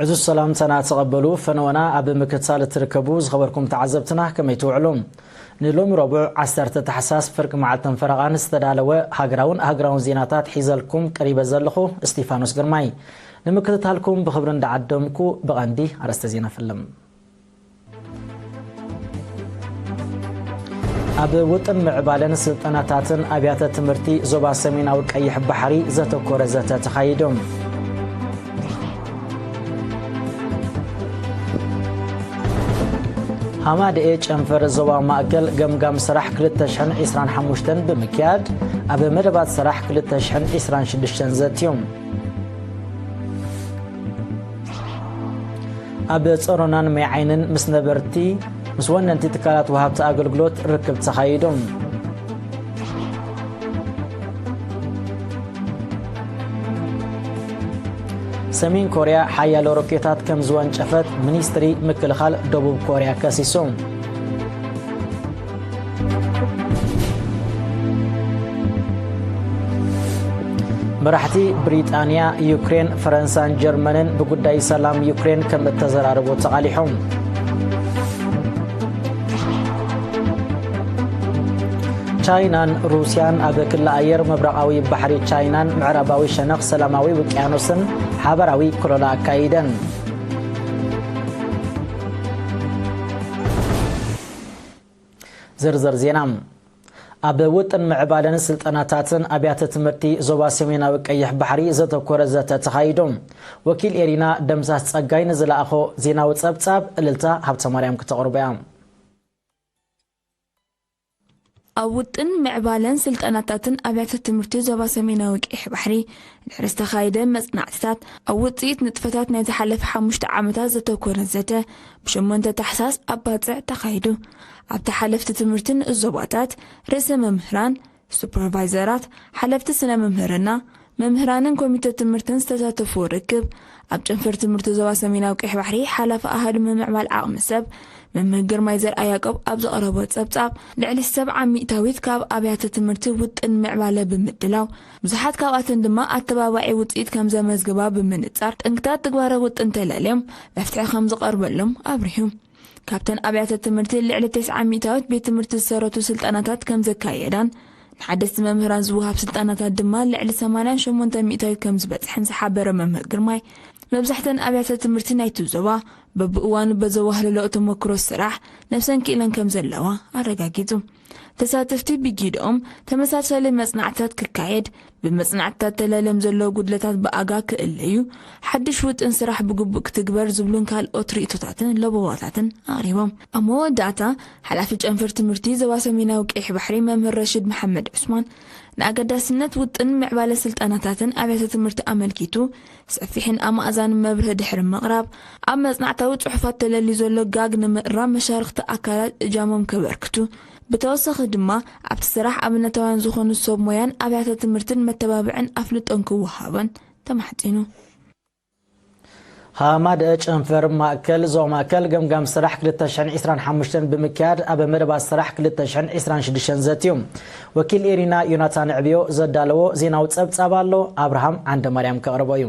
ዕዙዝ ሰላምታና ተቐበሉ። ፈነወና ኣብ ምክትታል እትርከቡ ዝኸበርኩም ተዓዘብትና፣ ከመይ ትውዕሉ? ንሎሚ ረቡዕ ዓሰርተ ታሕሳስ ፍርቂ መዓልትን ፈረቓን ዝተዳለወ ሃገራውን ኣህጉራውን ዜናታት ሒዘልኩም ቀሪበ ዘለኹ እስቲፋኖስ ግርማይ። ንምክትታልኩም ብኽብሪ እንዳዓደምኩ፣ ብቐንዲ ኣርእስተ ዜና ፍልም። ኣብ ውጥን ምዕባለን ስልጠናታትን ኣብያተ ትምህርቲ ዞባ ሰሜናዊ ቀይሕ ባሕሪ ዘተኮረ ዘተ ተኻይዱ። ሃማደኤ ጨንፈር ዞባ ማእከል ገምጋም ስራሕ ክልተ ሽሕን ዕስራን ሓሙሽተን ብምክያድ፣ ኣብ መደባት ስራሕ ክልተ ሽሕን ዕስራን ሽዱሽተን ዘትዮም። ኣብ ጾሮናን ማይ ዓይንን ምስ ነበርቲ፣ ምስ ወነንቲ ትካላት ወሃብቲ ኣገልግሎት ርክብ ተኻይዱ። ሰሜን ኮርያ ሓያሎ ሮኬታት ከም ዝወንጨፈት ሚኒስትሪ ምክልኻል ደቡብ ኮርያ ከሲሱ። መራሕቲ ብሪጣንያ፣ ዩክሬን፣ ፈረንሳን ጀርመንን ብጉዳይ ሰላም ዩክሬን ከም እተዘራረቡ ተቓሊሖም። ቻይናን ሩስያን ኣብ ክሊ ኣየር ምብራቓዊ ባሕሪ ቻይናን ምዕራባዊ ሸነኽ ሰላማዊ ውቅያኖስን ሓበራዊ ኮለላ ኣካይደን። ዝርዝር ዜና። ኣብ ውጥን ምዕባለን ስልጠናታትን ኣብያተ ትምህርቲ ዞባ ሰሜናዊ ቀይሕ ባሕሪ ዘተኮረ ዘተ ተኻይዱ። ወኪል ኤሪና ደምሳስ ጸጋይ ንዝለኣኾ ዜናዊ ጸብጻብ እልልታ ሃብተማርያም ክተቕርቦ እያ። ኣብ ውጥን ምዕባለን ስልጠናታትን ኣብያተ ትምህርቲ ዞባ ሰሜናዊ ቀይሕ ባሕሪ ድሕሪ ዝተኻየደ መጽናዕትታት፣ ኣብ ውጽኢት ንጥፈታት ናይ ዝሓለፈ ሓሙሽተ ዓመታት ዘተኮረ ዘተ ብሸሞንተ ታሕሳስ ኣብ ባጽዕ ተኻይዱ። ኣብቲ ሓለፍቲ ትምህርቲ ንኡስ ዞባታት፣ ርእሰ መምህራን፣ ሱፐርቫይዘራት፣ ሓለፍቲ ስነ መምህርና፣ መምህራንን ኮሚተ ትምህርትን ዝተሳተፉ ርክብ፣ ኣብ ጨንፈር ትምህርቲ ዞባ ሰሜናዊ ቀይሕ ባሕሪ ሓላፊ ኣሃዱ ምምዕባል ዓቕሚ ሰብ መምህር ግርማይ ዘርኣ ያዕቆብ ኣብ ዘቕረቦ ጸብጻብ፣ ልዕሊ ሰብዓ ሚእታዊት ካብ ኣብያተ ትምህርቲ ውጥን ምዕባለ ብምድላው፣ ብዙሓት ካብኣተን ድማ ኣተባባዒ ውጽኢት ከም ዘመዝግባ ብምንጻር፣ ጠንቅታት ትግባረ ውጥን ተለልዮም መፍትሒ ከም ዝቐርበሎም ኣብሪሁ። ካብተን ኣብያተ ትምህርቲ ልዕሊ ተስዓ ሚእታዊት ቤት ትምህርቲ ዝሰረቱ ስልጠናታት ከም ዘካየዳን ንሓደስቲ መምህራን ዝወሃብ ስልጠናታት ድማ ልዕሊ ሰማንያን ሸሞንተ ሚእታዊት ከም ዝበጽሐን ዝሓበረ መምህር ግርማይ፣ መብዛሕተን ኣብያተ ትምህርቲ ናይቲ ዞባ በብእዋኑ በዘዋህለለኦ ተመክሮ ስራሕ ነብሰን ክኢለን ከም ዘለዋ ኣረጋጊጹ። ተሳተፍቲ ብጊድኦም ተመሳሳሊ መጽናዕትታት ክካየድ፣ ብመጽናዕትታት ተለልዮም ዘለዉ ጉድለታት ብኣጋ ክእለዩ፣ ሓድሽ ውጥን ስራሕ ብግቡእ ክትግበር ዝብሉን ካልኦት ርእይቶታትን ለበዋታትን ኣቕሪቦም። ኣብ መወዳእታ፣ ሓላፊ ጨንፈር ትምህርቲ ዞባ ሰሜናዊ ቀይሕ ባሕሪ መምህር ረሽድ መሓመድ ዑስማን፣ ንኣገዳስነት ውጥን ምዕባለ ስልጠናታትን ኣብያተ ትምህርቲ ኣመልኪቱ ሰፊሕን ኣማእዛንን መብርሂ ድሕሪ ምቕራብ፣ ኣብ መጽናዕታዊ ጽሑፋት ተለልዩ ዘሎ ጋግ ንምእራም መሻርኽቲ ኣካላት እጃሞም ከበርክቱ፣ ብተወሳኺ ድማ ኣብቲ ስራሕ ኣብነታውያን ዝኾኑ ሰብ ሞያን ኣብያተ ትምህርትን መተባብዕን ኣፍልጦን ክወሃቦን ተማሕጺኑ። ሃማደ ጨንፈር ማእከል ዞባ ማእከል ገምጋም ስራሕ ክልተ ሽሕን ዕስራን ሓሙሽተን ብምክያድ ኣብ መደባት ስራሕ ክልተ ሽሕን ዕስራን ሽዱሽተን ዘትዩ። ወኪል ኤሪና ዮናታን ዕብዮ ዘዳለዎ ዜናዊ ጸብጻብ ኣሎ፣ ኣብርሃም ዓንደ ማርያም ከቕርቦ እዩ።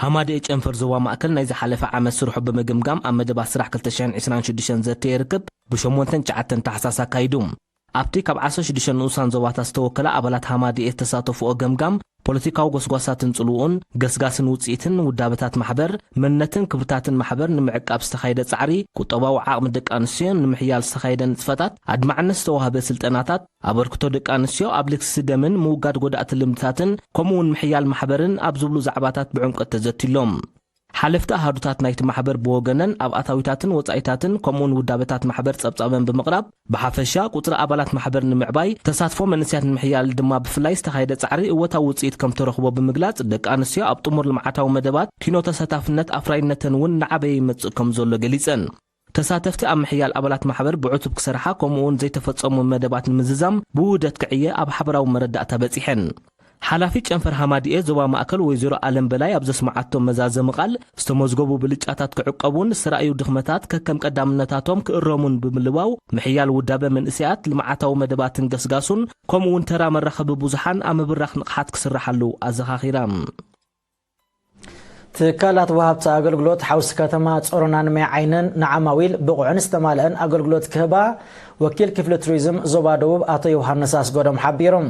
ሃማደ ጨንፈር ዞባ ማእከል ናይ ዝሓለፈ ዓመት ስርሑ ብምግምጋም ኣብ መደባት ስራሕ ክልተ ሽሕን ዕስራን ሽዱሽተን ዘተየ ርክብ ብሸሞንተን ትሽዓተን ታሕሳስ ኣካይዱ። ኣብቲ ካብ ዓሰርተ ሽዱሽተ ንኡሳን ዞባታት ዝተወከላ ኣባላት ሃማደ ዝተሳተፍኦ ገምጋም፣ ፖለቲካዊ ጎስጓሳትን ጽልውኡን፣ ገስጋስን ውጽኢትን ውዳበታት ማሕበር፣ መንነትን ክብርታትን ማሕበር ንምዕቃብ ዝተኻየደ ጻዕሪ፣ ቁጠባዊ ዓቕሚ ደቂ ኣንስትዮ ንምሕያል ዝተኻየደ ንጥፈታት፣ ኣድማዕነት ዝተዋህበ ስልጠናታት፣ ኣበርክቶ ደቂ ኣንስትዮ ኣብ ልግሲ ደምን ምውጋድ ጎዳእቲ ልምድታትን፣ ከምኡ እውን ምሕያል ማሕበርን ኣብ ዝብሉ ዛዕባታት ብዕምቆት ተዘትዩሎም። ሓለፍቲ ኣሃዱታት ናይቲ ማሕበር ብወገነን ኣብ ኣታዊታትን ወጻኢታትን ከምኡውን ውዳበታት ማሕበር ጸብጻበን ብምቕራብ፣ ብሓፈሻ ቁጽሪ ኣባላት ማሕበር ንምዕባይ፣ ተሳትፎ መንእሰያት ንምሕያል ድማ ብፍላይ ዝተኻየደ ጻዕሪ እወታዊ ውጽኢት ከም ተረኽቦ ብምግላጽ፣ ደቂ ኣንስትዮ ኣብ ጥሙር ልምዓታዊ መደባት ኪኖ ተሳታፍነት ኣፍራይነተን እውን እናዓበየ ይመጽእ ከም ዘሎ ገሊጸን። ተሳተፍቲ ኣብ ምሕያል ኣባላት ማሕበር ብዕቱብ ክሰርሓ፣ ከምኡ እውን ዘይተፈጸሙ መደባት ንምዝዛም ብውህደት ክዕየ ኣብ ሓበራዊ መረዳእታ በጺሐን። ሓላፊት ጨንፈር ሃማድኤ ዞባ ማእከል ወይዘሮ ኣለም በላይ ኣብ ዘስመዓቶ መዛዘሚ ቃል፣ ዝተመዝገቡ ብልጫታት ክዕቀቡን ዝተራእዩ ድኽመታት ከከም ቀዳምነታቶም ክእረሙን ብምልዋው፣ ምሕያል ውዳበ መንእሰያት፣ ልምዓታዊ መደባትን ገስጋሱን፣ ከምኡ እውን ተራ መራኸቢ ብዙሓን ኣብ ምብራኽ ንቕሓት ክስርሓሉ ኣዘኻኺራ። ትካላት ወሃብቲ ኣገልግሎት ሓውሲ ከተማ ጾሮናን ማይ ዓይንን ንዓማዊል ብቑዕን ዝተማልአን ኣገልግሎት ክህባ ወኪል ክፍሊ ቱሪዝም ዞባ ደቡብ ኣቶ ዮሃንስ ኣስገዶም ሓቢሮም።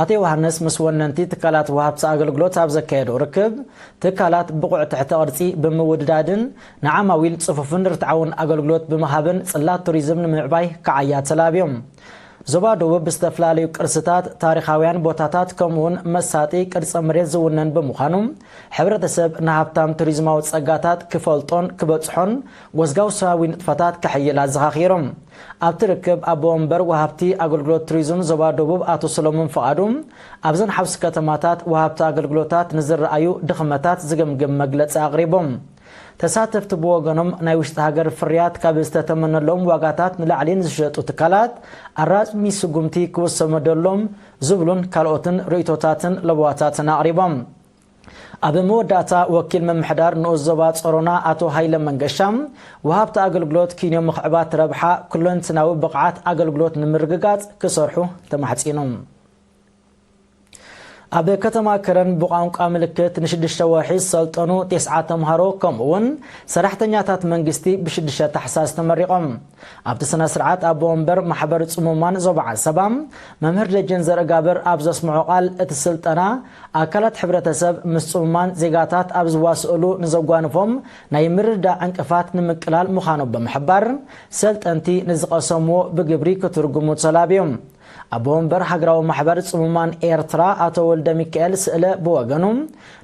ኣቶ ዮሃንስ ምስ ወነንቲ ትካላት ወሃብቲ ኣገልግሎት ኣብ ዘካየዶ ርክብ፣ ትካላት ብቑዕ ትሕተ ቅርጺ ብምውድዳድን ንዓማዊል ጽፉፍን ርትዓውን ኣገልግሎት ብምሃብን ጽላት ቱሪዝም ንምዕባይ ክዓያ ተላብዮም። ዞባ ደቡብ ብዝተፈላለዩ ቅርስታት፣ ታሪኻውያን ቦታታት ከምኡውን መሳጢ ቅርጸ መሬት ዝውነን ብምዃኑ፣ ሕብረተሰብ ንሃብታም ቱሪዝማዊ ጸጋታት ክፈልጦን ክበጽሖን ጎስጓሳዊ ንጥፈታት ከሕይል ኣዘኻኺሮም። ኣብቲ ርክብ ኣቦ ወንበር ወሃብቲ ኣገልግሎት ቱሪዝም ዞባ ደቡብ ኣቶ ሰሎሞን ፍቓዱ ኣብዘን ሓውሲ ከተማታት ወሃብቲ ኣገልግሎታት ንዝረኣዩ ድኽመታት ዝግምግም መግለጺ ኣቕሪቦም። ተሳተፍቲ ብወገኖም ናይ ውሽጢ ሃገር ፍርያት ካብ ዝተተመነሎም ዋጋታት ንላዕሊ ንዝሸጡ ትካላት ኣራሚ ስጉምቲ ክውሰመደሎም ዝብሉን ካልኦትን ርእይቶታትን ለበዋታትን ኣቕሪቦም። ኣብ መወዳእታ ወኪል ምምሕዳር ንኡስ ዞባ ጾሮና ኣቶ ሃይለ መንገሻ፣ ወሃብቲ ኣገልግሎት ኪንዮ ምኽዕባት ረብሓ ኩለንትናዊ ብቕዓት ኣገልግሎት ንምርግጋጽ ክሰርሑ ተማሕጺኖም። ኣብ ከተማ ከረን ብቋንቋ ምልክት ንሽዱሽተ ወርሒ ዝሰልጠኑ ቴስዓ ተምሃሮ ከምኡ እውን ሰራሕተኛታት መንግስቲ ብሽዱሽተ ታሕሳስ ተመሪቖም። ኣብቲ ስነ ስርዓት ኣቦ ወንበር ማሕበር ጽሙማን ዞባ ዓሰባ መምህር ደጀን ዘርእጋብር ኣብ ዘስምዖ ቃል፣ እቲ ስልጠና ኣካላት ሕብረተሰብ ምስ ጽሙማን ዜጋታት ኣብ ዝዋስእሉ ንዘጓንፎም ናይ ምርዳእ ዕንቅፋት ንምቅላል ምዃኑ ብምሕባር፣ ሰልጠንቲ ንዝቐሰምዎ ብግብሪ ክትርጉሙ ተላብዮም። ኣቦ ወንበር ሃገራዊ ማሕበር ጽሙማን ኤርትራ ኣቶ ወልደ ሚካኤል ስእለ ብወገኑ፣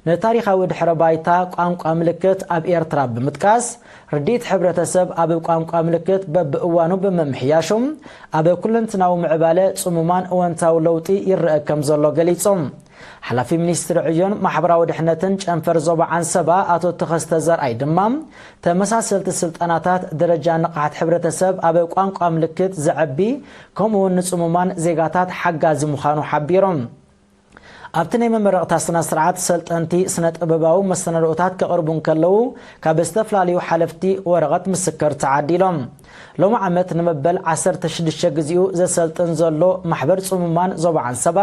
ንታሪኻዊ ድሕረ ባይታ ቋንቋ ምልክት ኣብ ኤርትራ ብምጥቃስ፣ ርድኢት ሕብረተሰብ ኣብ ቋንቋ ምልክት በብእዋኑ ብምምሕያሹ፣ ኣብ ኩለንትናዊ ምዕባለ ጽሙማን እወንታዊ ለውጢ ይረአ ከም ዘሎ ገሊጾም። ሓላፊ ሚኒስትሪ ዕዮን ማሕበራዊ ድሕነትን ጨንፈር ዞባ ዓንሰባ ኣቶ ተኸስተ ዘርኣይ ድማ፣ ተመሳሰልቲ ስልጠናታት ደረጃ ንቕሓት ሕብረተሰብ ኣብ ቋንቋ ምልክት ዘዕቢ፣ ከምኡ እውን ንጽሙማን ዜጋታት ሓጋዚ ምዃኑ ሓቢሮም። ኣብቲ ናይ መመረቕታ ስነ ስርዓት ሰልጠንቲ ስነ ጥበባዊ መሰናድኦታት ከቕርቡ እንከለዉ፣ ካብ ዝተፈላለዩ ሓለፍቲ ወረቐት ምስክር ተዓዲሎም። ሎሚ ዓመት ንመበል ዓሰርተ ሽዱሽተ ግዜኡ ዘሰልጥን ዘሎ ማሕበር ጽሙማን ዞባ ዓንሰባ፣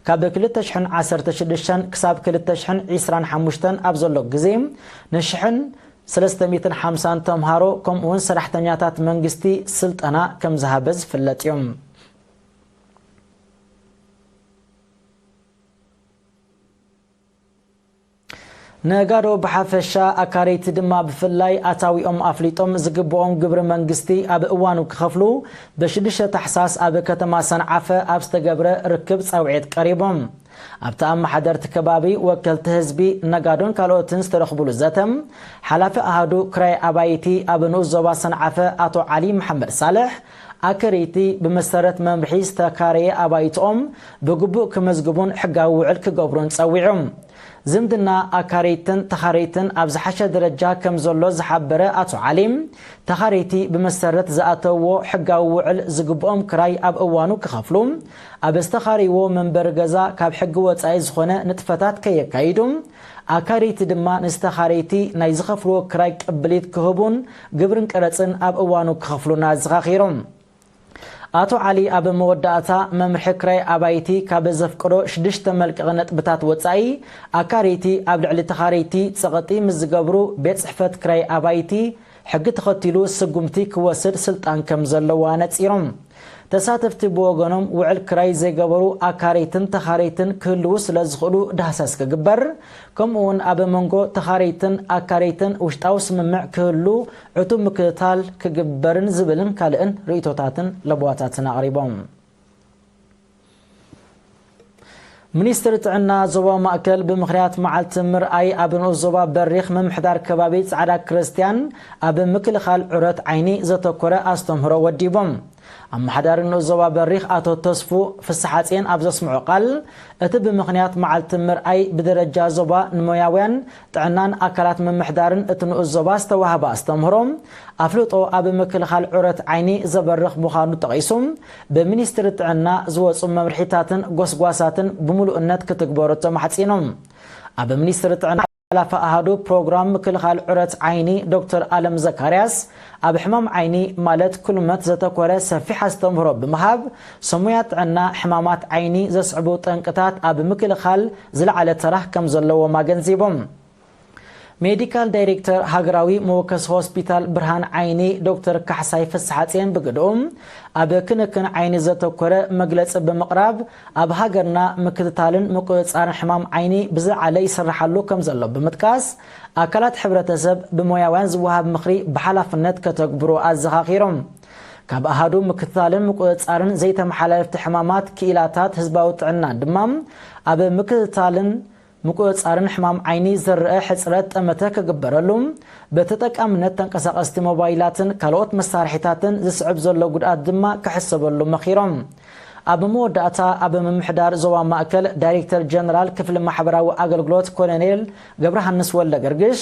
ካብ ክልተ ሽሕን ዓሰርተ ሽዱሽተን ክሳብ ክልተ ሽሕን ዕስራን ሓሙሽተን ኣብ ዘሎ ግዜ፣ ንሽሕን ሰለስተ ሚእትን ሓምሳን ተምሃሮ ከምኡ እውን ሰራሕተኛታት መንግስቲ ስልጠና ከም ዝሃበ ዝፍለጥ እዩ። ነጋዶ ብሓፈሻ፣ ኣካረይቲ ድማ ብፍላይ ኣታዊኦም ኣፍሊጦም ዝግብኦም ግብሪ መንግስቲ ኣብ እዋኑ ክኸፍሉ ብሽዱሽተ ታሕሳስ ኣብ ከተማ ሰንዓፈ ኣብ ዝተገብረ ርክብ ጻውዒት ቀሪቦም። ኣብቲ ኣመሓደርቲ ከባቢ፣ ወከልቲ ህዝቢ፣ ነጋዶን ካልኦትን ዝተረኽቡሉ ዘተ፣ ሓላፊ ኣሃዱ ክራይ ኣባይቲ ኣብ ንኡስ ዞባ ሰንዓፈ ኣቶ ዓሊ መሓመድ ሳልሕ፣ ኣከረይቲ ብመሰረት መምርሒ ዝተካረየ ኣባይትኦም ብግቡእ ክመዝግቡን ሕጋዊ ውዕል ክገብሩን ጸዊዑ። ዝምድና ኣካረይትን ተኻረይትን ኣብ ዝሓሸ ደረጃ ከም ዘሎ ዝሓበረ ኣቶ ዓሊ፣ ተኻረይቲ ብመሰረት ዝኣተውዎ ሕጋዊ ውዕል ዝግብኦም ክራይ ኣብ እዋኑ ክኸፍሉ፣ ኣብ ዝተኻረይዎ መንበሪ ገዛ ካብ ሕጊ ወጻኢ ዝኾነ ንጥፈታት ከየካይዱ፣ ኣካረይቲ ድማ ንዝተኻረይቲ ናይ ዝኸፍልዎ ክራይ ቅብሊት ክህቡን ግብርን ቀረጽን ኣብ እዋኑ ክኸፍሉን ኣዘኻኺሮም። ኣቶ ዓሊ ኣብ መወዳእታ፣ መምርሒ ክራይ ኣባይቲ ካብ ዘፍቅዶ ሽዱሽተ መልቀቒ ነጥብታት ወጻኢ፣ ኣካረይቲ ኣብ ልዕሊ ተኻረይቲ ጸቕጢ ምስ ዝገብሩ፣ ቤት ጽሕፈት ክራይ ኣባይቲ ሕጊ ተኸቲሉ ስጉምቲ ክወስድ ስልጣን ከም ዘለዎ ኣነጺሮም። ተሳተፍቲ ብወገኖም፣ ውዕል ክራይ ዘይገበሩ ኣካረይትን ተኻረይትን ክህልዉ ስለ ዝኽእሉ ዳህሳስ ክግበር፣ ከምኡ እውን ኣብ መንጎ ተኻረይትን ኣካረይትን ውሽጣዊ ስምምዕ ክህሉ ዕቱብ ምክትታል ክግበርን ዝብልን ካልእን ርእይቶታትን ለበዋታትን ኣቕሪቦም። ሚኒስትሪ ጥዕና ዞባ ማእከል ብምኽንያት መዓልቲ ምርኣይ ኣብ ንኡስ ዞባ በሪኽ ምምሕዳር ከባቢ ጻዕዳ ክርስትያን ኣብ ምክልኻል ዑረት ዓይኒ ዘተኮረ ኣስተምህሮ ወዲቦም። ኣመሓዳሪ ንኡስ ዞባ በሪኽ ኣቶ ተስፉ ፍስሓጽየን ኣብ ዘስምዖ ቃል፣ እቲ ብምኽንያት መዓልቲ ምርኣይ ብደረጃ ዞባ ንሞያውያን ጥዕናን ኣካላት ምምሕዳርን እቲ ንኡስ ዞባ ዝተዋህበ ኣስተምህሮ፣ ኣፍልጦ ኣብ ምክልኻል ዑረት ዓይኒ ዘበርኽ ምዃኑ ጠቒሱ፣ ብሚኒስትሪ ጥዕና ዝወጹ መምርሒታትን ጎስጓሳትን ብምሉእነት ክትግበሩ ተማሕጺኖም። ኣብ ሚኒስትሪ ጥዕና ሓላፊ ኣሃዱ ፕሮግራም ምክልኻል ዑረት ዓይኒ ዶክተር ኣለም ዘካርያስ፣ ኣብ ሕማም ዓይኒ ማለት ኩልመት ዘተኮረ ሰፊሕ ኣስተምህሮ ብምሃብ፣ ሰሙያ ጥዕና ሕማማት ዓይኒ ዘስዕቡ ጠንቅታት ኣብ ምክልኻል ዝለዓለ ተራ ከም ዘለዎም ኣገንዚቦም። ሜዲካል ዳይሬክተር ሃገራዊ መወከሲ ሆስፒታል ብርሃን ዓይኒ ዶክተር ካሕሳይ ፍስሓጽየን ብግድኡ፣ ኣብ ክንክን ዓይኒ ዘተኮረ መግለጺ ብምቕራብ፣ ኣብ ሃገርና ምክትታልን ምቁጽጻርን ሕማም ዓይኒ ብዝለዓለ ይስርሓሉ ከም ዘሎ ብምጥቃስ፣ ኣካላት ሕብረተሰብ ብሞያውያን ዝወሃብ ምኽሪ ብሓላፍነት ከተግብሩ ኣዘኻኺሮም። ካብ ኣሃዱ ምክትታልን ምቁጽጻርን ዘይተመሓላለፍቲ ሕማማት ክኢላታት ህዝባዊ ጥዕና ድማ፣ ኣብ ምክትታልን ምቁጽጻርን ሕማም ዓይኒ ዝረኣ ሕጽረት ጠመተ ክግበረሉ፣ ብተጠቃምነት ተንቀሳቐስቲ ሞባይላትን ካልኦት መሳርሒታትን ዝስዕብ ዘሎ ጉድኣት ድማ ክሕሰበሉ መኺሮም። ኣብ መወዳእታ፣ ኣብ ምምሕዳር ዞባ ማእከል ዳይሬክተር ጀነራል ክፍሊ ማሕበራዊ ኣገልግሎት ኮሎኔል ገብረሃንስ ወልደገርግሽ፣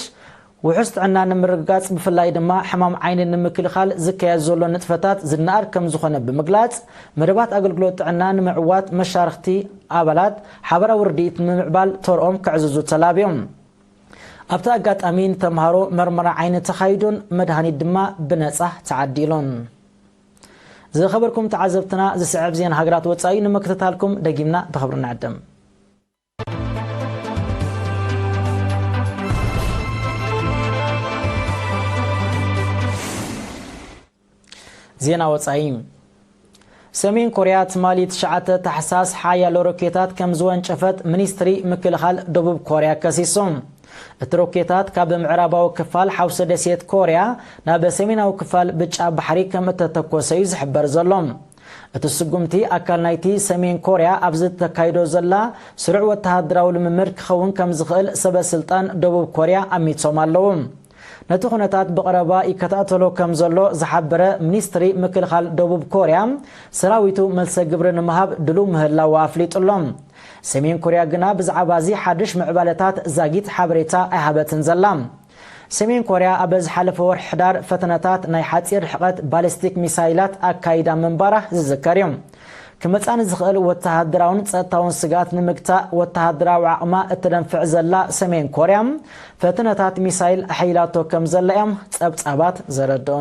ውሑስ ጥዕና ንምርግጋጽ፣ ብፍላይ ድማ ሕማም ዓይኒ ንምክልኻል ዝካየድ ዘሎ ንጥፈታት ዝነኣድ ከም ዝኾነ ብምግላጽ፣ መደባት ኣገልግሎት ጥዕና ንምዕዋት መሻርኽቲ ኣባላት ሓበራዊ ርድኢት ንምምዕባል ተርኦም ከዕዝዙ ተላብዮም። ኣብቲ ኣጋጣሚ ንተምሃሮ መርመራ ዓይኒ ተኻይዱን መድሃኒት ድማ ብነጻ ተዓዲሉን። ዝኸበርኩም ተዓዘብትና፣ ዝስዕብ ዜና ሃገራት ወጻኢ ንምክትታልኩም ደጊምና ብኽብሪ ንዕድም። ዜና ወጻኢ። ሰሜን ኮርያ ትማሊ ትሽዓተ ታሕሳስ ሓያሎ ሮኬታት ከም ዝወንጨፈት ሚኒስትሪ ምክልኻል ደቡብ ኮርያ ከሲሱ። እቲ ሮኬታት ካብ ምዕራባዊ ክፋል ሓውሲ ደሴት ኮርያ ናብ ሰሜናዊ ክፋል ብጫ ባሕሪ ከም እተተኮሰ እዩ ዝሕበር ዘሎ። እቲ ስጉምቲ ኣካል ናይቲ ሰሜን ኮርያ ኣብ ዝተካይዶ ዘላ ስሩዕ ወተሃደራዊ ልምምድ ክኸውን ከም ዝኽእል ሰበ ስልጣን ደቡብ ኮርያ ኣሚቶም ኣለዉ። ነቲ ኩነታት ብቐረባ ይከታተሎ ከም ዘሎ ዝሓበረ ሚኒስትሪ ምክልኻል ደቡብ ኮርያ፣ ሰራዊቱ መልሰ ግብሪ ንምሃብ ድሉው ምህላዉ ኣፍሊጡ ኣሎ። ሰሜን ኮርያ ግና ብዛዕባ እዚ ሓድሽ ምዕባለታት ዛጊት ሓበሬታ ኣይሃበትን ዘላ። ሰሜን ኮርያ ኣብ ዝሓለፈ ወርሒ ሕዳር ፈተነታት ናይ ሓጺር ርሕቀት ባሊስቲክ ሚሳይላት ኣካይዳ ምንባራ ዝዝከር እዩ። ክመጻ ንዝኽእል ወተሃደራውን ጸጥታውን ስግኣት ንምግታእ ወተሃደራዊ ዓቕማ እተደንፍዕ ዘላ ሰሜን ኮርያ፣ ፈተነታት ሚሳይል ኣሐይላቶ ከም ዘላ እዮም ጸብጻባት ዘረድኡ።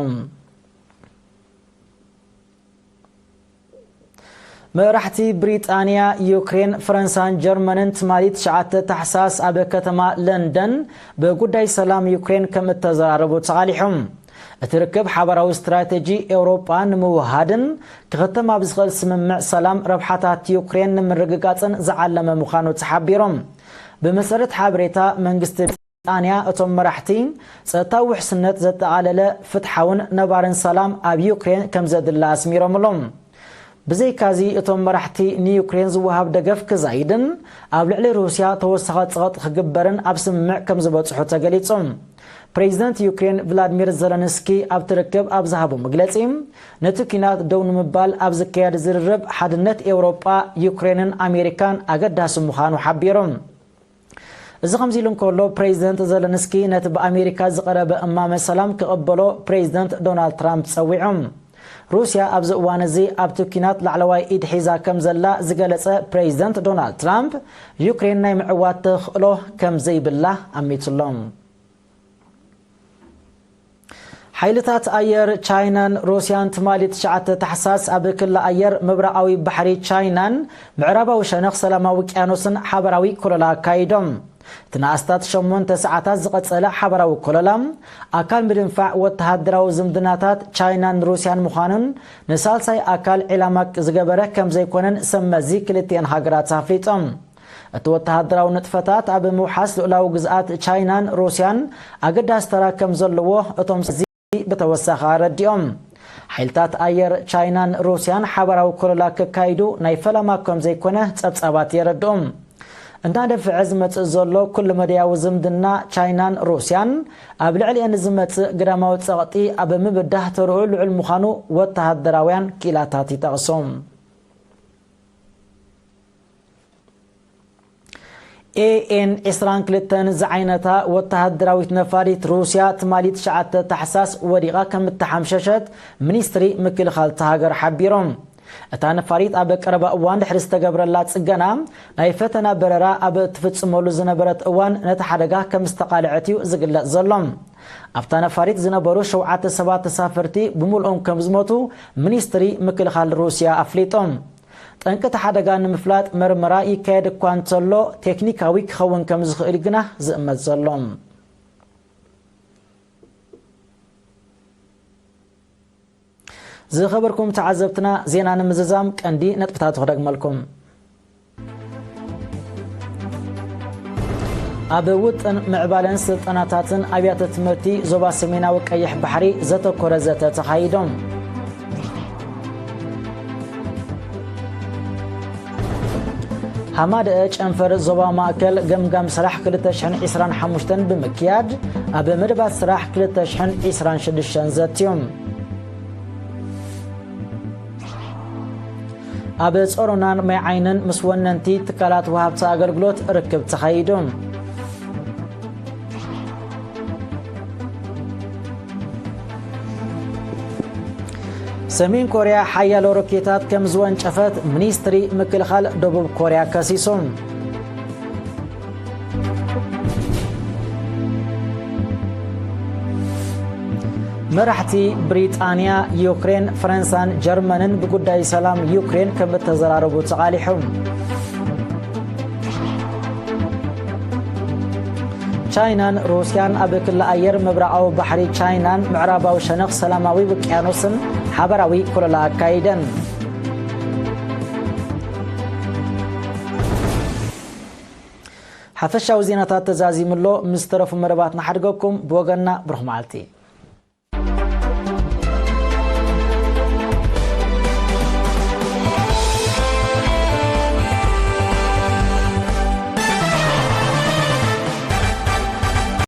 መራሕቲ ብሪጣንያ፣ ዩክሬን፣ ፈረንሳን ጀርመንን ትማሊ ትሽዓተ ታሕሳስ ኣብ ከተማ ለንደን ብጉዳይ ሰላም ዩክሬን ከም እተዘራረቡ ተቓሊሖም። እቲ ርክብ ሓባራዊ ስትራተጂ ኤውሮጳ ንምውሃድን ክኽተም ኣብ ዝኽእል ስምምዕ ሰላም ረብሓታት ዩክሬን ንምርግጋጽን ዝዓለመ ምዃኑ ተሓቢሮም። ብመሰረት ሓበሬታ መንግስቲ ብሪጣንያ፣ እቶም መራሕቲ ጸጥታዊ ውሕስነት ዘጠቓለለ ፍትሓውን ነባርን ሰላም ኣብ ዩክሬን ከም ዘድሊ ኣስሚሮምሎም። ብዘይካዚ፣ እቶም መራሕቲ ንዩክሬን ዝወሃብ ደገፍ ክዛይድን ኣብ ልዕሊ ሩስያ ተወሳኺ ጸቕጢ ክግበርን ኣብ ስምምዕ ከም ዝበጽሑ ተገሊጹ። ፕሬዚደንት ዩክሬን ቭላድሚር ዘለንስኪ ኣብቲ ርክብ ኣብ ዝሃቦ መግለጺ፣ ነቲ ኲናት ደው ንምባል ኣብ ዝካየድ ዝርርብ ሓድነት ኤውሮጳ፣ ዩክሬንን ኣሜሪካን ኣገዳሲ ምዃኑ ሓቢሩ። እዚ ከምዚ ኢሉ እንከሎ፣ ፕሬዚደንት ዘለንስኪ ነቲ ብኣሜሪካ ዝቐረበ እማመ ሰላም ክቕበሎ ፕሬዚደንት ዶናልድ ትራምፕ ጸዊዑ። ሩስያ ኣብዚ እዋን እዚ ኣብቲ ኲናት ላዕለዋይ ኢድ ሒዛ ከም ዘላ ዝገለጸ ፕሬዚደንት ዶናልድ ትራምፕ፣ ዩክሬን ናይ ምዕዋት ተኽእሎ ከም ዘይብላ ኣሚቱሎም። ሓይልታት ኣየር ቻይናን ሩስያን ትማሊ ትሽዓተ ታሕሳስ ኣብ ክሊ ኣየር ምብራቓዊ ባሕሪ ቻይናን ምዕራባዊ ሸነኽ ሰላማዊ ውቅያኖስን ሓበራዊ ኮለላ ኣካይዶም። እቲ ንኣስታት ሸሞንተ ሰዓታት ዝቐጸለ ሓበራዊ ኮለላ፣ ኣካል ምድንፋዕ ወተሃደራዊ ዝምድናታት ቻይናን ሩስያን ምዃኑን፣ ንሳልሳይ ኣካል ዒላማ ዝገበረ ከም ዘይኮነን ሰብ መዚ ክልቲአን ሃገራት ኣፍሊጦም። እቲ ወተሃደራዊ ንጥፈታት ኣብ ምውሓስ ልኡላዊ ግዝኣት ቻይናን ሩስያን ኣገዳሲ ተራ ከም ዘለዎ እቶም ሰብ መዚ ብተወሳኺ ኣረዲኦም። ሓይልታት ኣየር ቻይናን ሩስያን ሓባራዊ ኮለላ ከካይዱ ናይ ፈለማ ከም ዘይኮነ ጸብጻባት የረድኡ። እናደፍዐ ዝመጽእ ዘሎ ኩሉ መደያዊ ዝምድና ቻይናን ሩስያን፣ ኣብ ልዕሊአን ዝመጽእ ግዳማዊ ጸቕጢ ኣብ ምብዳህ ተርኡ ልዑል ምዃኑ ወተሃደራውያን ክኢላታት ይጠቕሱ። ኤኤን ዕስራን ክልተን ዝዓይነታ ወተሃደራዊት ነፋሪት ሩስያ ትማሊ ትሽዓተ ታሕሳስ ወዲቓ ከም እተሓምሸሸት ሚኒስትሪ ምክልኻል እታ ሃገር ሓቢሮም። እታ ነፋሪት ኣብ ቀረባ እዋን ድሕሪ ዝተገብረላ ጽገና፣ ናይ ፈተና በረራ ኣብ እትፍጽመሉ ዝነበረት እዋን ነቲ ሓደጋ ከም ዝተቓልዐት እዩ ዝግለጽ ዘሎ። ኣብታ ነፋሪት ዝነበሩ ሸውዓተ ሰባት ተሳፈርቲ ብምልኦም ከም ዝሞቱ ሚኒስትሪ ምክልኻል ሩስያ ኣፍሊጦም። ጠንቂ እቲ ሓደጋ ንምፍላጥ መርመራ ይካየድ እኳ እንተሎ፣ ቴክኒካዊ ክኸውን ከም ዝኽእል ግና ዝእመት ዘሎ። ዝኸበርኩም ተዓዘብትና፣ ዜና ንምዝዛም ቀንዲ ነጥብታቱ ክደግመልኩም። ኣብ ውጥን ምዕባለን ስልጠናታትን ኣብያተ ትምህርቲ ዞባ ሰሜናዊ ቀይሕ ባሕሪ ዘተኮረ ዘተ ተኻይዶም። ሃማደአ ጨንፈር ዞባ ማእከል ገምጋም ስራሕ ክልተ ሽሕን ዕስራን ሓሙሽተን ብምክያድ፣ ኣብ መደባት ስራሕ ክልተ ሽሕን ዕስራን ሽዱሽተን ዘትዮም። ኣብ ጾሮናን ማይ ዓይንን ምስ ወነንቲ ትካላት ወሃብቲ ኣገልግሎት ርክብ ተኻይዱ። ሰሜን ኮርያ ሓያሎ ሮኬታት ከም ዝወንጨፈት ሚኒስትሪ ምክልኻል ደቡብ ኮርያ ከሲሱ። መራሕቲ ብሪጣንያ፣ ዩክሬን፣ ፈረንሳን ጀርመንን ብጉዳይ ሰላም ዩክሬን ከም እተዘራረቡ ተቓሊሑ። ቻይናን ሩስያን ኣብ ክሊ ኣየር ምብራቓዊ ባሕሪ ቻይናን ምዕራባዊ ሸነኽ ሰላማዊ ውቅያኖስን ሓበራዊ ኮለላ ኣካይደን። ሓፈሻዊ ዜናታት ተዛዚሙ ኣሎ። ምስ ዝተረፉ መደባት ንሓድገኩም። ብወገንና ብሩኽ መዓልቲ።